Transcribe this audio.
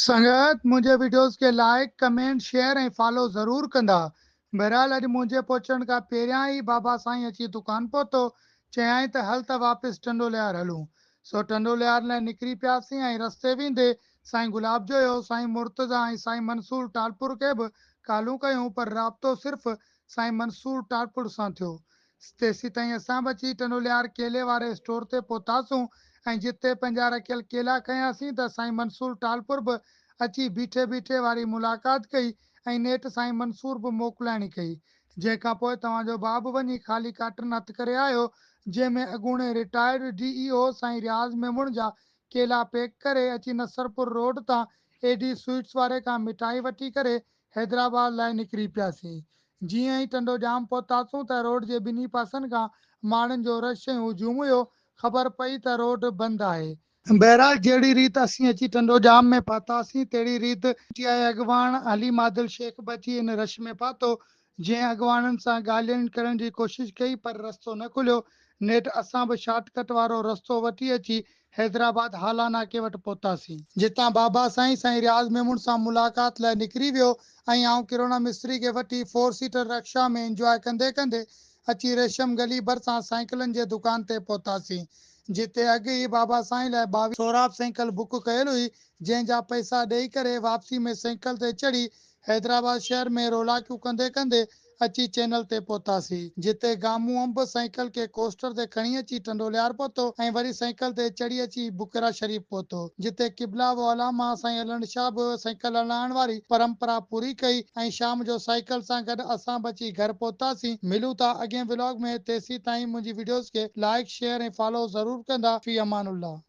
سنگت منهنجي وڊيوز کي like comment share ۽ follow ضرور ڪندا. بهرحال اڄ منهنجي پهچڻ کان پهريان ئي بابا سائين اچي دڪان پهتو. چيائين ته هل ته واپس ٽنڊو لهيار هلون. سو ٽنڊو لهيار لاء نڪري پياسين ۽ رستي ويندي سائين گلاب جويو، سائين مرتضيٰ ۽ سائين منصور ٽالپر کي به ڪالون ڪيون پر رابطو صرف سائين منصور ٽالپر سان ٿيو. تيسيتائين اسان به اچي ٽنڊوليار ڪيلي واري اسٽور تي پهتاسون ۽ جتي پنهنجا رکيل ڪيلا کنياسين ته سائين منصور ٽالپر به اچي بيٺي بيٺي واري ملاقات ڪئي ۽ نيٺ سائين منصور به موڪلائڻي ڪئي جنهن کان پوء توهان جو ڀاء به وڃي خالي ڪاٽن هٿ ڪري آيو جنهن ۾ اڳوڻي رٽائرڊ ڊي اي او سائين رياض ميمڻ جا ڪيلا پيڪ ڪري اچي نصرپور روڊ تان اي ڊي سوئيٽس واري کان مٺائي وٺي ڪري حيدرآباد لاء نڪري پياسين. جيئن ئي ٽنڊو ڄام پهتاسون ته روڊ جي ٻنهي پاسن کان ماڻهن جو رش ۽ هجوم هيو. خبر پئي ته روڊ بند آهي. بهرحال جهڙي ريت اسين اچي ٽنڊو ڄام ۾ پهتاسين تهڙي ريت پي ٽي آء اڳواڻ حليم عادل شيخ به اچي ان رش ۾ پاتو جنهن اڳواڻن سان ڳالهين ڪرڻ جي ڪوشش ڪئي پر رستو نه کليو. نيٺ اسان به شارٽ ڪٽ وارو رستو وٺي اچي حيدرآباد هالا ناڪي وٽ پهتاسين. جتان بابا سائين سائين رياض ميمڻ سان ملاقات لاء نڪري ويو ۽ آئون ڪرونا مستري کي وٺي فور سيٽر رڪشا ۾ انجواء ڪندي ڪندي اچي ريشم گلي ڀرسان سائيڪلن جي دڪان تي پهتاسين جتي اڳ ئي بابا سائين لاء 22 سوراب سائيڪل بڪ ڪيل هئي جنهن جا پئسا ڏئي ڪري واپسي ۾ سائيڪل تي چڙهي حيدرآباد شهر ۾ رولاڪيون ڪندي ڪندي اچي چينل تي پهتاسين، جتي گامون انب سائيڪل کي ڪوسٽر تي کڻي اچي ٽنڊوليار پهتو ۽ وري سائيڪل تي چڙهي اچي بڪيرا شريف پهتو، جتي قبلا و علامه سائين علڻ شاهه به سائيڪل هلائڻ واري پرمپرا پوري ڪئي ۽ شام جو سائيڪل سان گڏ اسان به اچي گهر پهتاسين. ملون ٿا اڳئين ولاگ ۾ تيسين تائين منهنجي وڊيوز کي لائيڪ شيئر ۽ فالو ضرور ڪندا. في امان الله.